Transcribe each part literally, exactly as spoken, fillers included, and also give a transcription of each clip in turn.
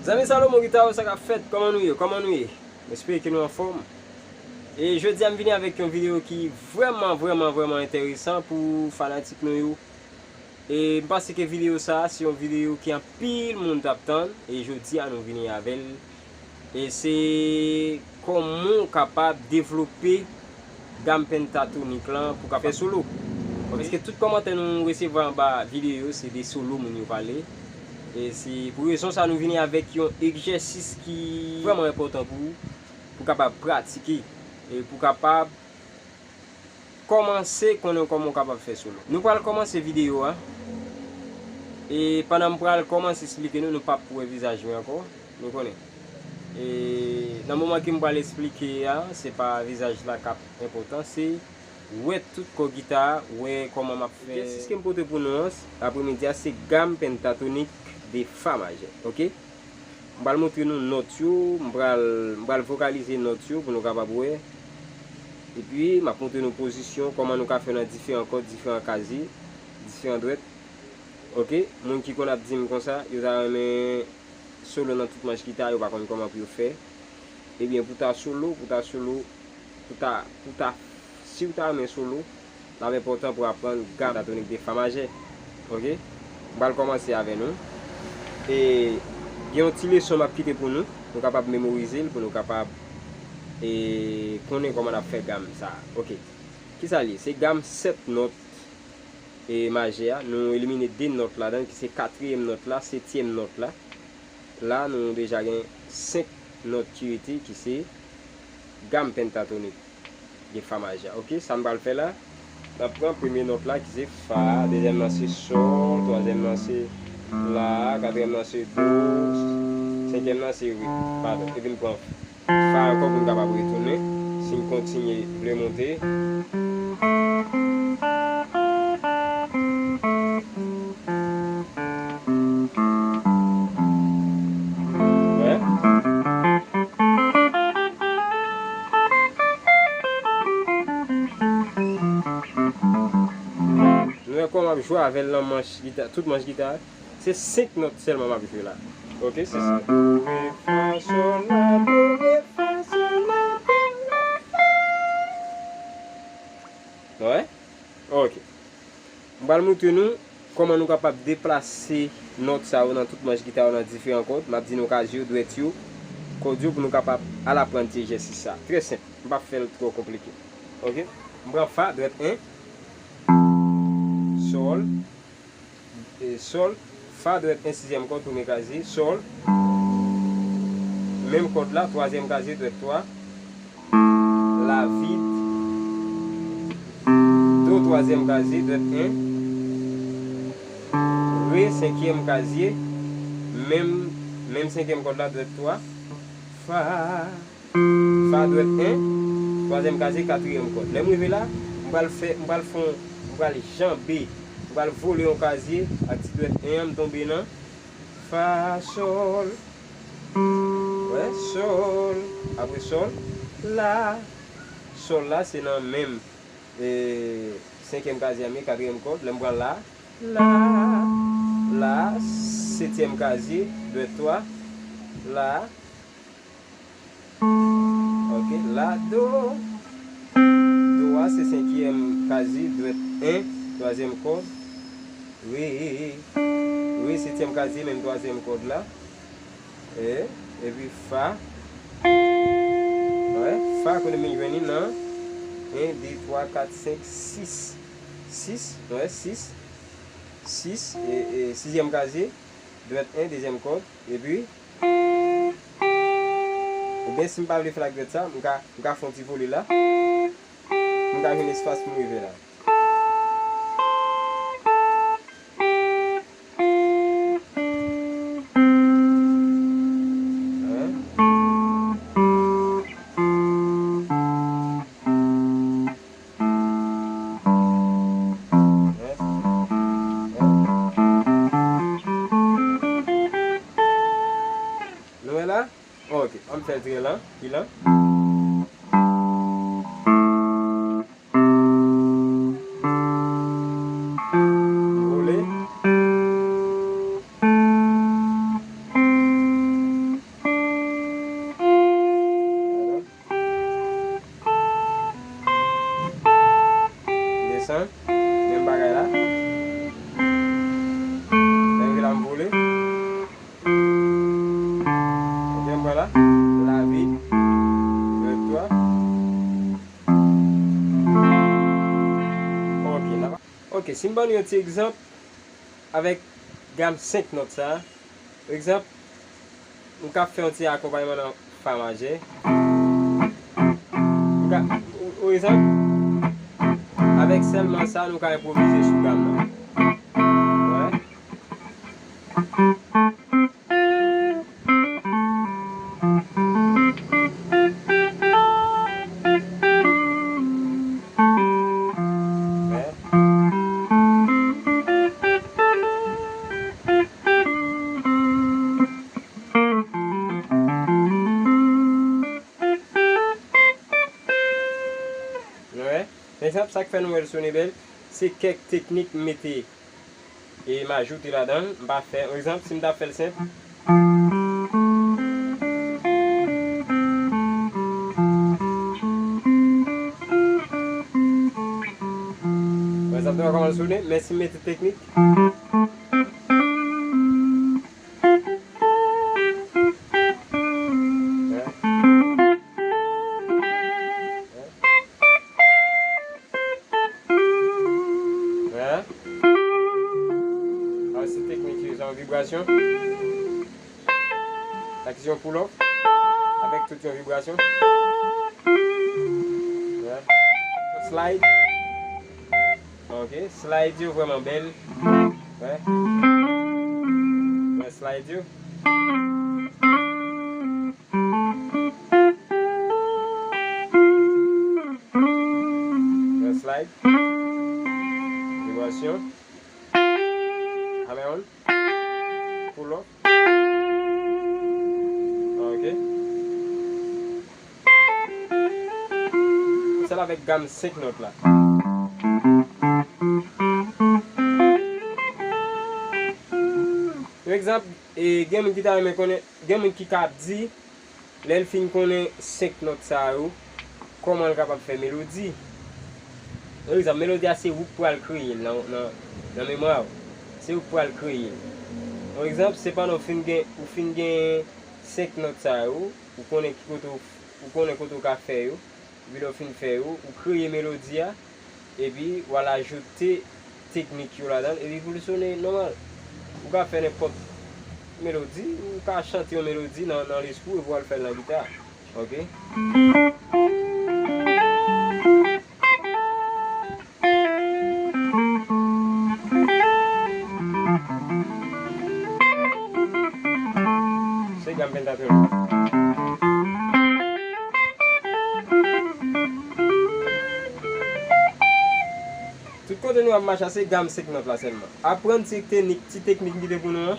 Zanmi Salomon Guitar, sa k ap fèt? Kòman nou ye? Kòman nou ye? M espere ke nou anfòm. E jodi a, m vini avèk yon videyo ki vrèman, vrèman, vrèman enteresan pou fanatik nou yo. E m panse ke videyo sa a, se yon videyo ke anpil moun t ap tann. E jodi a, nou vini avè l. E se kòman w kapab devlope gam pentatonik lan pou w ka fè solo. Paske tout kòmantè nou resevwa anba videyo yo, se de solo moun yo pale. E se pou rezon sa nou vini avèk yon egzèsis ki vrèman enpòtan pou ou, pou w kapab pratike, e pou w kapab kòmanse konnen kòman w kapab fè solo. Nou pral kòmanse videyo a. E pandan m pral kòmanse esplike nou, nou p ap wè vizaj mwen ankò. Nou konnen. E nan moman ke m pral esplike a, se pa vizaj la k ap enpòtan, se wè tout kò gita a, wè kòman m ap fè. Egzèsis ke m pote pou nou an, apremidi a, se gam pentatonik de fa majè, oke? M pral montre nou nòt yo, m pral, m pral vokalize nòt yo pou nou kapab wè. Epi, m ap montre nou pozisyon, kòman nou ka fè nan diferan kòd, diferan kazye, diferan dwèt. Oke, moun ki konn ap di m konsa, yo ta renmen solo nan tout manch gita, yo pa konn kòman pou yo fè. Ebyen, pou ta solo, pou ta solo, pou ta, pou ta, si w ta renmen solo, l ap enpòtan pou aprann gam pentatonik de fa majè. Oke? M pral kòmanse avè nou. E gen yon ti leson m ap kite pou nou, nou kapab memorize l, pou nou kapab, e, konnen kòman n ap fè gam sa a. Oke. Kisa l ye? Se gam sèt nòt, e, majè a. Nou elimine de nòt ladan l, ki se katriyèm nòt la, setyèm nòt la. La, nou deja gen senk nòt ki rete, ki se gam pentatonik de fa majè. Oke, sa n pral fè la, n ap pran premye nòt la, ki se fa, dezyèm nan se sòl, twazyèm nan se la, katriyèm nan se do, senkyèm nan se re. Padon, epi n pran fa ankò pou n kapab retounen. Si n kontinye vle monte. Wè. Nou wè kòman m ap jwe avè l nan manch gita, tout manch gita. Se senk nòt sèlman m ap jwe la. Oke, se sa. Do, re, fa, sòl, la, do, re, fa, sòl, la, do, re, fa. Nou wè? Oke. M pral montre nou kòman nou kapab deplase nòt sa yo nan tout manch gita yo nan diferan kòd. M ap di nou kazye yo, dwèt yo, kòd yo pou nou kapab al aprann ti egzèsis sa. Trè senp. M p ap fè l twò konplike. Oke? M pran fa, dwèt en. Sòl. E, sòl, fa, dwèt en, sizyèm kòd, premye kazye, sòl. Menm kòd la, twazyèm kazye, dwèt twa. La vid. Do, twazyèm kazye, dwèt en. Re, senkyèm kazye, menm, menm senkyèm kòd la, dwèt twa. Fa. Fa, dwèt en, twazyèm kazye, katriyèm kòd. Lè m rive la, m pral fè, m pral fè yon, m pral janbe, m pral vole yon kazye ak ti dwèt en an, m tonbe nan fa, sòl. Wè, sòl. Apre sòl, la. Sòl la, se nan menm, e, senkyèm kazye a, men katriyèm kòd. Lè m pran la, la, la, setyèm kazye, dwèt twa, la. Oke, la, do. Do a se senkyèm kazye, dwèt en, twazyèm kòd. Re, re, setyèm kazye, menm twazyèm kòd la. E, epi fa. Wè, fa kote m jwenn li nan en, de, twa, kat, senk, sis. Sis, wè, sis. Sis, e, e, sizyèm kazye, dwèt en, dezyèm kòd, epi, oubyen si m pa vle fè l ak dwèt sa, m ka, m ka fè yon ti vole la, m ka jwenn espas pou m rive la. Hein? Nou wè la? Ok, ann fè l trè lan, pi lan. Vole. Si m ban nou yon ti egzanp avèk gam senk nòt sa a, egzanp, m ka fè yon ti akonpayman nan fa majè. M ka, o, o egzanp, avèk sèlman sa, nou ka enpwovize sou gam nan. Wè. Nou wè? Egzanp, sa k fè nou wè l sone bèl, se kèk teknik m mete e m ajoute ladan l. M pa fè, pa egzanp, si m ta fè l senp. Wè, sa te wè kòman l sone, men si m mete teknik. Wè. Wè. Wè. Sa se teknik yo, se yon vibrasyon. Sa ki se yon pull off. Avèk tout yon vibrasyon. Wè. Slide. Ok, slide yo vrèman bèl. Wè. Wè, slide yo. Wè, slide. Vibrasyon. Hammer-on. Pull off. Ok. Sèl avèk gam senk nòt la. Yon egzanp, e, gen moun ki ta renmen konnen, gen moun ki ka ap di, lè l fin konnen senk nòt sa yo, kòman l kapab fè melodi? Yon egzanp, melodi a se ou k pral kreye l nan, nan, nan memwa w. Se ou k pral kreye l. Yon egzanp, se pandan w fin gen, ou fin gen senk nòt sa yo, ou konnen ki kote w, ou konnen kote w ka fè yo, epi lè w fin fè yo, ou kreye melodi a, epi w al ajoute teknik yo ladan l, epi pou l sone nòmal. Ou ka fè nenpòt melodi, ou ka chante yon melodi nan, nan lespri w epi w al fè l nan gita. Ok? Se gam pentatonik. Tout kote nou ap mache a, se gam senk nòt la sèlman. Aprann ti teknik, ti teknik m kite pou nou an.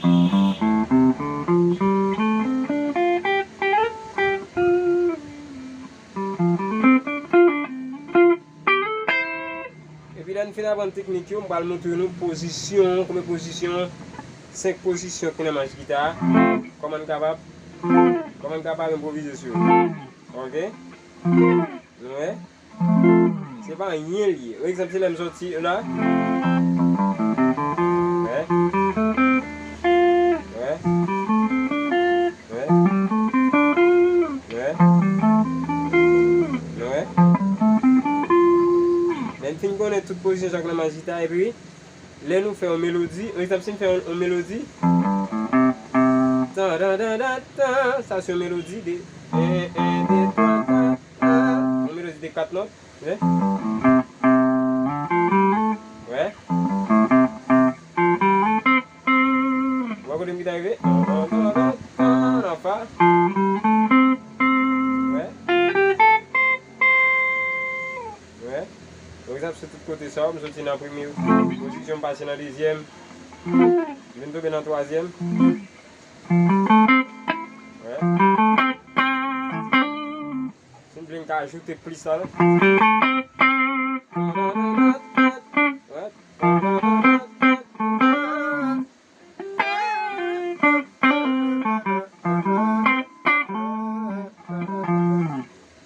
Epi lè n fin aprann teknik yo, m pral montre nou pozisyon, konbyen pozisyon, senk pozisyon ki nan manch gita a, kòman n kapab, kòman n kapab enpwovize sou yo. Ok? Nou wè? Se pa anyen l ye. Yon egzanp, se lè m soti la. Wè. Wè. Wè. Wè. Wè. Lè n fin konnen tout pozisyon chak nan manch gita, epi lè nou fè yon melodi, yon egzanp, si m fè yon, yon melodi, tan, tan, tan, tan, tan, sa se yon melodi de en, en, de, twa, twa, twa, yon melodi de kat nòt, wè. Wè. Ou wè kote m ki ta rive? Nan fa. Wè. Wè. Pa egzanp, se tout kote sa yo, m soti nan premye pozisyon, m pase nan dezyèm, m vin tonbe nan twazyèm. Wè. Si m vle, m ka ajoute plis la. Wè.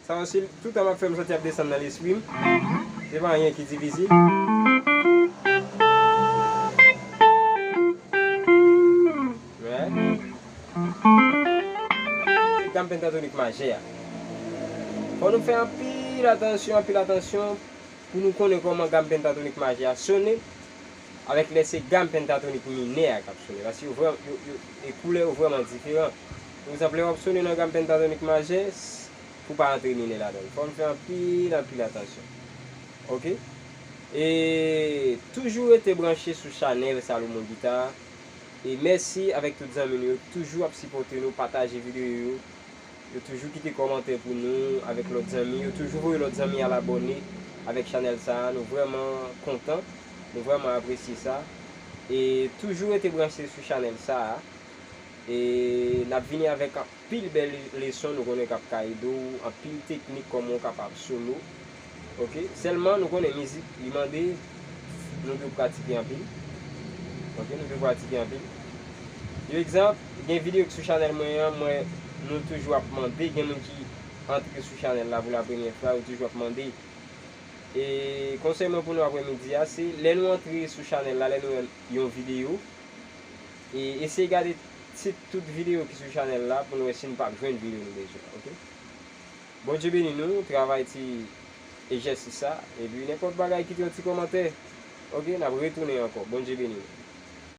Sa osi, toutan m ap fè, m santi ap desann nan lespri m. Se pa anyen ki difisil. Wè. Se gam pentatonik majè a. Fò nou fè anpil atansyon, anpil atansyon pou nou konnen kòman gam pentatonik majè a sone. Avèk lè se gam pentatonik minè a k ap sone, paske yo vrèman, yo, yo, e koulè yo vrèman diferan. Pa egzanp, lè w ap sone nan gam pentatonik majè, s- pou pa antre minè ladan l. Fò n fè anpil, anpil atansyon. Oke? E toujou rete branche sou chanèl Salomon Guitar. E mèsi avèk tout zanmi nou yo ki toujou ap sipòte nou, pataje videyo yo. Yo toujou kite kòmantè pou nou avèk lòt zanmi. Yo toujou voye lòt zanmi al abòne avèk chanèl sa a. Nou vrèman kontan. Nou vrèman apresye sa. E toujou rete branche sou chanèl sa a. E n ap vini avèk anpil bèl leson nou konnen k ap ka ede w, anpil teknik kòman w kapab solo. Oke? Sèlman nou konnen mizik, li mande nou dwe pratike anpil. Oke? Nou dwe pratike anpil. Yon egzanp, gen videyo ki sou chanèl mwen an, mwen, nou toujou ap mande, gen moun ki antre sou chanèl la pou la premyè fwa, yo toujou ap mande. E konsèy mwen pou nou aprèmidi a, se lè nou antre sou chanèl la, lè nou wè yon videyo, e eseye gade tit tout videyo ki sou chanèl la pou nou wè si nou p ap jwenn videyo nou bezwen, oke? Bondye beni nou, travay ti egzèsis sa, epi nenpòt bagay kite yon ti kòmantè, oke? N ap retounen ankò. Bondye beni nou.